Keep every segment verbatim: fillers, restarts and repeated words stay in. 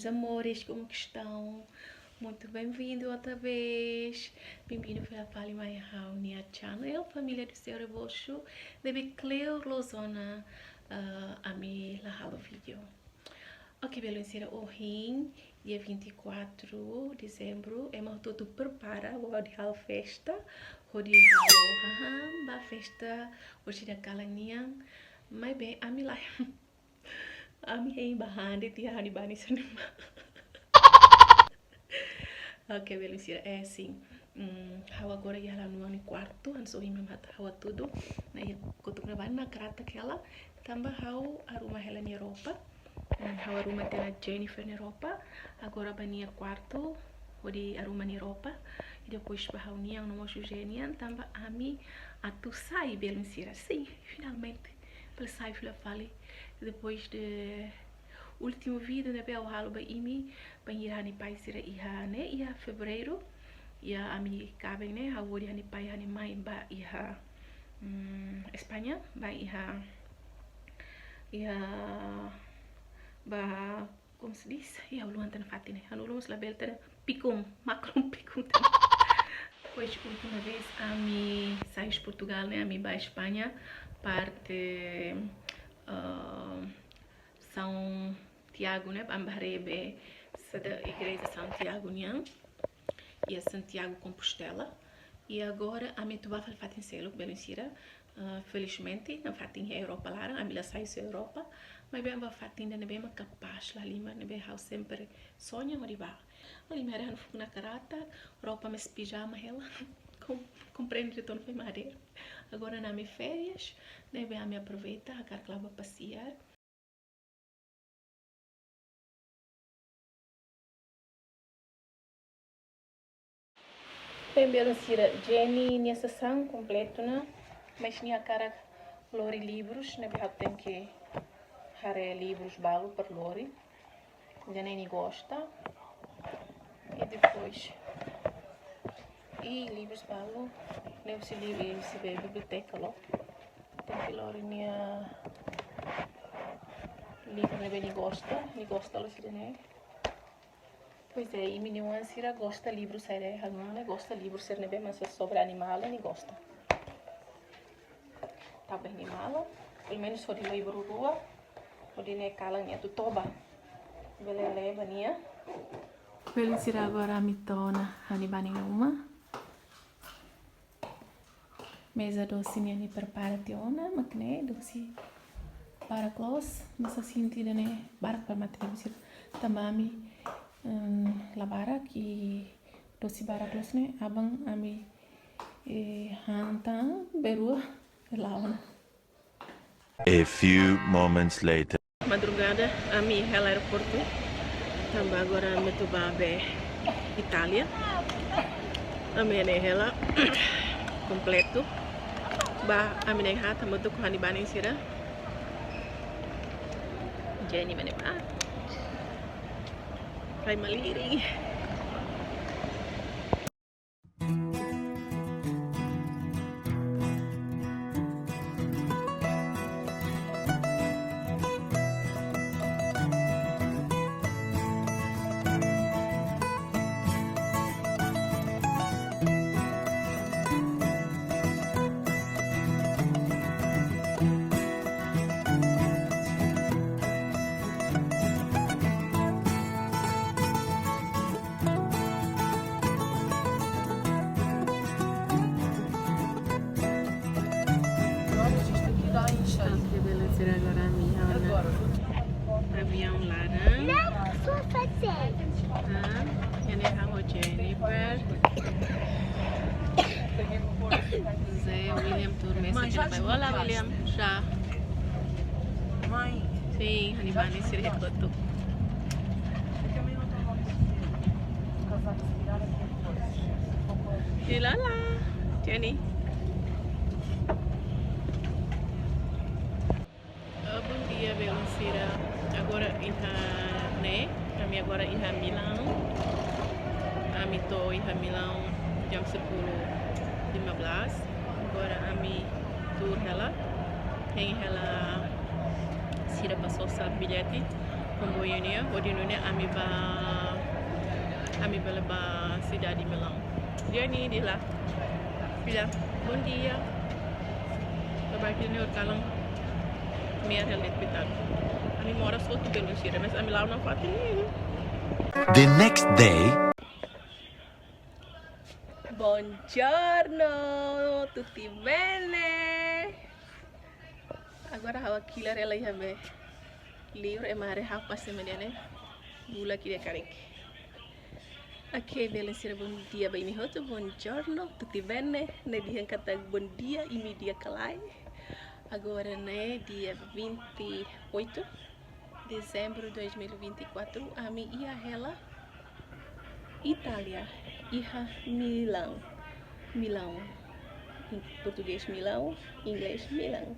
Amores, como que estão? Muito bem-vindo outra vez. Bem-vindo fila fali mai ha'u-nia channel, Família do Seu Rebocho. Ne'ebé kleur loos ona, ah, ami la halo vídeo. Ok, belun sira, ohin, dia vinte e quatro de dezembro, ema hotu-hotu prepara, hodi halo festa, hodi halo, haha, ba festa, orsida kalan nian, maibé, ami la, ami hein ba han de'it, iha ha'u-nia banin sira-ne'e. Ok, belun sira, é sim. Hum, ha'u agora iha lanoan nia kuartu, hanesan ohin imi haree ha'u hatudu. Ne'e iha kotuk ne'ebá, ne'e katak hela. Tanba ha'u arruma hela nia roupa. Hum, ha'u arruma tiha ona Jennifer nia roupa. Agora ba nia kuartu, hodi arruma nia roupa. I depois ba ha'u-nian no mós José nian, tanba ami atu sai, belun sira. Sim, finalmente. Bele sai fila fali. Depois de últimu vídeo ne'ebé ha'u halo ba imi, bainhira ha'u-nia pai sira iha ne'e, iha Fevereiru, iha ami kaben ne'e, ha'u hodi ha'u-nia pai, ha'u-nia mãe ba iha, mm, España, ba iha, iha, ba, como se diz? Iha, ha'u haluha tan fatin ne'e, ha'u-nia ulun mós labele tan, Pikun, maklum Pikun tan. Depois, última vez, ami sai husi Portugal ne'e, ami ba España, parte, ah, São Tiago ne'e, ami ba haree be sada igreja São Tiago nian, iha Santiago Compostela. I agora ami atu ba fali fatin seluk, belun sira. Ah, felizmente, nafatin iha Europa laran, ami la sai husi Europa. Maibé ami ba fatin ida ne'ebé mak kapás, la halimar, ne'ebé ha'u sempre soña hodi ba. Ha'u-nia mera hanu fuk na karata, roupa mais pijama hela. Kom-, komprende, retorno foi madeira. Agora ne'e ami férias, ne'ebé ami aproveita, hakarak la'o ba pasiar. Bem, belun sira, Jenny nia sasán kompletu ona, mas nia hakarak lori livrus, ne'ebé ha'u tenke haree livrus balu para lori. Ida-ne'e nia gosta. I depois, i livrus balu, ne'e husi livru, husi be biblioteka loos. Tenke lori nia livru ne'ebé nia gosta, nia gosta loos ida-ne'e. Pois é, imi-nia oan sira gosta livru saida, ha'u-nia oan ne'e gosta livru sira ne'ebé mak sobre animál, nia gosta. Tau ba nia mala, pelumenus hodi livru rua, hodi ne'e kalan nia atu toba. Bele lee ba nia. Belun sira, agora ami to'o ona ha'u-nia banin ruma. Meza dosi nian nia prepara tiha ona, mak ne'e dosi barak loos, masa sinti ida-ne'e barak para mate belun sira. Tanba ami, em, la barak i dosi barak loos ne'e, aban ami, eh, han tan, berua, la'o ona. A few moments later. Madrugada, ami hela aeroportu. Tanba agora ami atu ba be Itália. Ami ne'e hela kompletu. Ba, ami ne'e hata moto ku ha'u-nia banin sira. Jenny mana ba? Rai malirin. Oke, belun sira, agora ami iha ona aviaun laran. Não, só fazer. Ah, ida-ne'e ha'u ho Jennifer. José, William, tuur mesak iha ne'ebá. Olá, William. Já. Mãe. Sim, ha'u-nia banin sira iha kotuk. E lá, lá, Jenny. Ah, bom dia, belun sira. Agora iha ne'e, ami agora iha Milão. Ami to'o iha Milão jam sepuluh lima belas. Agora ami tuur hela, hein hela sira ba sosa billete. Komboiu nian, hodi nune'e ami bá, ami bele bá sidade Milão. Jenny, diz lá. Filha, bom dia. Bá bá kini horikalan. Ami iha de'it kuitadu. Ami moras hotu, belun sira, mas ami la'o nafatin. The next day. Buongiorno, tutti bene? Agora ha'u hakilar hela iha be liur, ema haree ha'u pas ema dehan ne'e bulak ida karik. Ok, belun sira, bom dia ba imi hotu, buongiorno, tutti bene? Ne'e dehan katak bom dia, imi di'ak ka lae? Agora ne'e dia vinte e oito dezembro dois mil e vinte e quatro, ami iha hela Itália, iha Milão. Milão. Em português, Milão, inglês, Milão.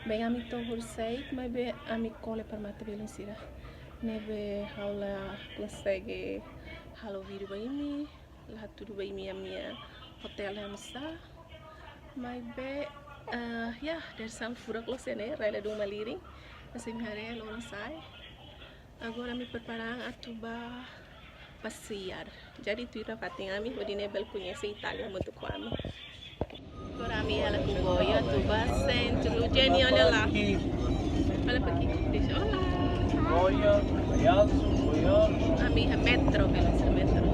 Bem, ami to'o horisehik, maibé ami kole para mate, belun sira. Ne'ebé ha'u la konsege halo vídeo ba imi, la hatudu ba imi ami-nia hotel ne'e oinsá. Maibé, eh, ya, dadeer-saan furak loos ne'e, rai ladún malirin. Mas imi haree loron sa'e. Agora ami prepara atu bá pasiar. Jadi tuir nafatin ami, hodi nune'e bele koñese Itália hamutuk ho ami. Agora ami iha komboiu atu bá sentru. Jenny, olha lá. Olha para aqui. Diz olá. Olha, palhaço, palhaço. Ami iha metro, belun sira, metro.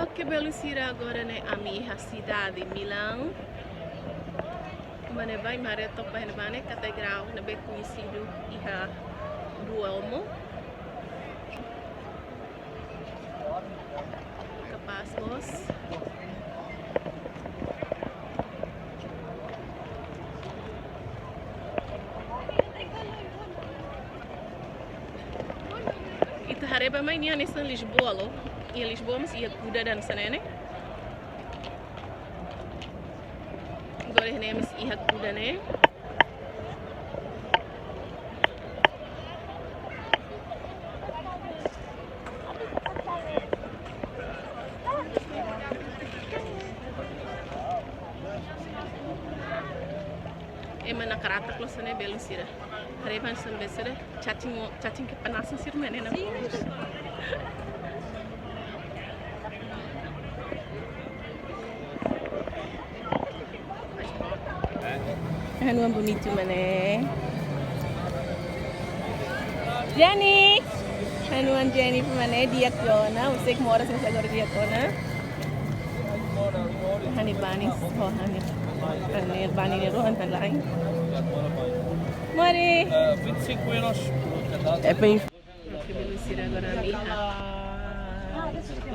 Ok, belun sira, agora ne'e ami iha sidade Milão. Ema ne'ebá, imi haree to'ok ba iha ne'ebá ne'e katedrál ne'ebé koñesidu iha Duomo. Kapás mós. Ita haree ba mai nia hanesan Lisboa loos. Iha Lisboa mós iha kuda hanesan ne'e. Agora ne'e mós iha kuda ne'e. Ema nakaratak loos ne'e, belun sira. Haree ba hanesan be sira. Cacing, cacing kepanasan sira mak ne'e na. Ha'u-nia oan bonitu mak ne'e. Jenny. Ha'u-nia oan Jenny mak ne'e, di'ak ona. Husik moras mas agora di'ak ona. Ha'u-nia banin, oh, ha'u-nia. Ha'u-nia banin ne'e rohan han lain. Mari. Eh, vinte e cinco euros por cada. É bem. Ok, belun sira, agora ami iha.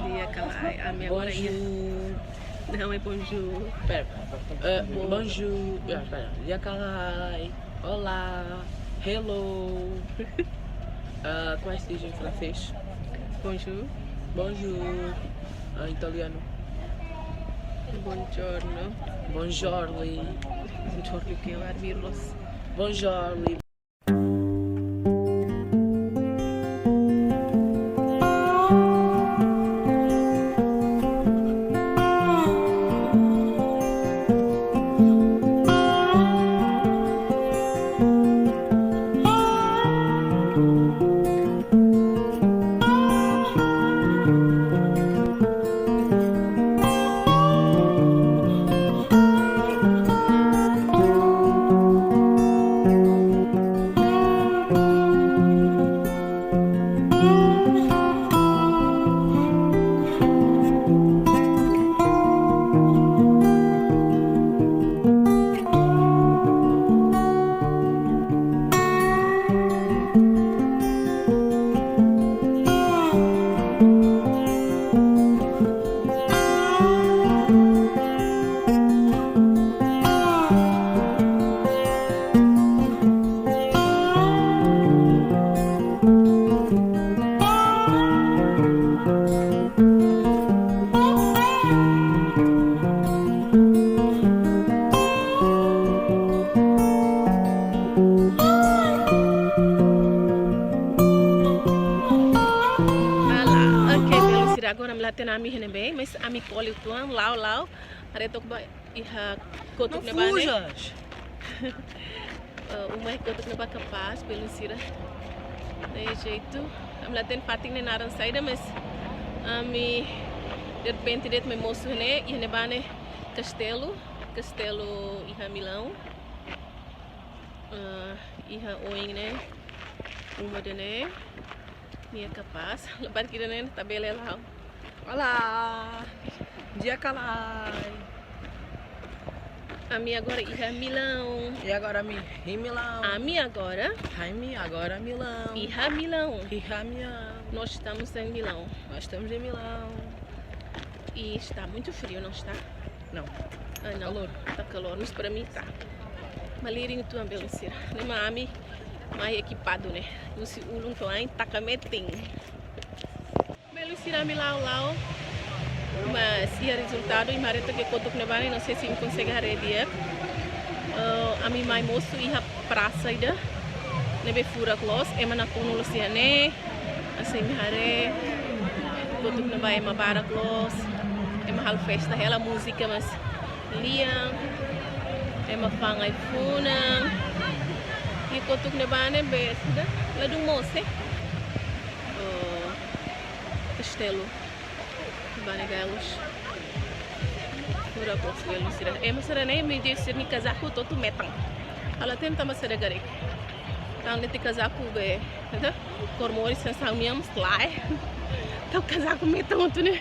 Di'ak ka lae, ami agora iha. Bonjour. Não, é bonjour. Pera. Eh, bonjour. Ah, pera. Di'ak ka lae. Olá. Hello. Ah, como é que se diz em francês? Bonjour. Bonjour. Ah, em italiano. Buongiorno. Buongiorno. Buongiorno, que é o Armiros. Buongiorno. Olá, ok, belun sira, agora ami la hatene ami iha ne'ebé, mas ami kole uitoan, la'o, la'o. Haree to'ok ba iha kotuk ne'ebá ne'e. Não fujas. Eh, uma iha kotuk ne'ebá kapás, belun sira. Ne'e jeitu, ami la hatene fatin ne'e naran saida, mas ami derrepente de'it mai mosu ne'e, iha ne'ebá ne'e kastelu, kastelu iha Milaun. Eh, iha oin ne'e, uma ida-ne'e, nia kapás, labarik ida-ne'e tabele la'o. Olá! Dia kalai. Ami agora iha Milaun. E agora ami em Milão. Ami agora Ami agora Milão. Iha Milaun. Iha Milão. Nós estamos em Milão. Nós estamos em Milão. E está muito frio, não está? Não. Ah, não. Calor. Tá calor, mas para mim tá. Malirin uitoan, belun sira. Ne'e mak ami mai ekipadu ne'e. Husi ulun to'o ain taka metin. Belun sira, ami la'o, la'o. Mas iha rezultadu, imi haree took iha kotuk ne'ebá ne'e, não sei se imi konsege haree di'ak. Eh, ami mai mosu iha prasa ida ne'ebé furak loos, ema nakonu loos iha ne'e. Hanesan imi haree, kotuk ne'ebá ema barak loos. Ema halo festa hela, múzika mós lian. Ema fa'an ai-funan. Iha kotuk ne'ebá ne'ebé sira ladún moos, eh. Oh, kastelu. Bane galus. Furak loos belun sira. Ema sira-ne'e, imi haree sira-nia kazaku hotu-hotu metan. Ha'u la hatene tanba saida karik. Tanba de'it kazaku be, ita, kór moris hanesan ami-nia mós lae. Entaun kazaku metan hotu ne'e.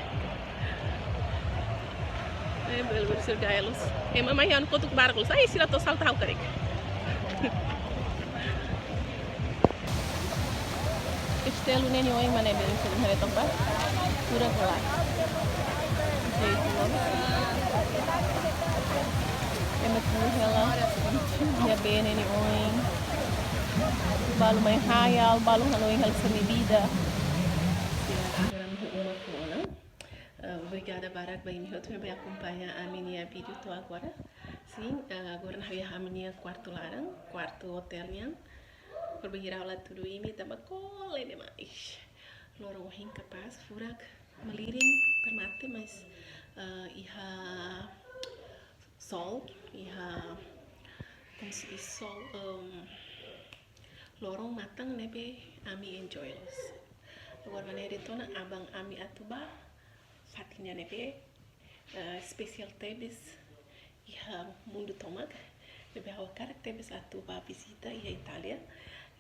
Eh, belun sira, galus. Ema mai iha kotuk barak loos. Ai, sira to'o salta ha'u karik. Kastelu ne'e nia oin mak ne'e, belun sira, haree took bá. Furak loos. Jeitu loos. Ema tuur hela. Iha bee ne'e nia oin. Balu mai ha'u, balu hanoin hela sira-nia vida. Agora ami iha uma foun ona. Ah, obrigada barak ba imi hotu ne'ebé akompaña ami-nia vídeo to'o agora. Sin, ah, agora ne'e ha'u iha ami-nia kuartu laran, kuartu otél nian. Agora bainhira ha'u la hatudu imi tanba kole demais. Loron ohin kapás, furak, malirin, para mate, mas, ah, iha sol, iha, como se diz, sol, ehm, loron matan ne'ebé ami enjoy loos. Agora ba ne'e retorna aban ami atu bá fatin ida ne'ebé, eh, espesiál tebes iha mundu tomak. Ne'ebé ha'u hakarak tebes atu bá vizita iha Itália.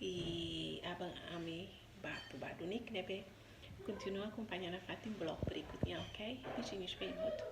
I aban ami bá atu bá duni, ne'ebé kontinua akompaña nafatin vlog berikutnya, oke? Beijinhos ba imi hotu.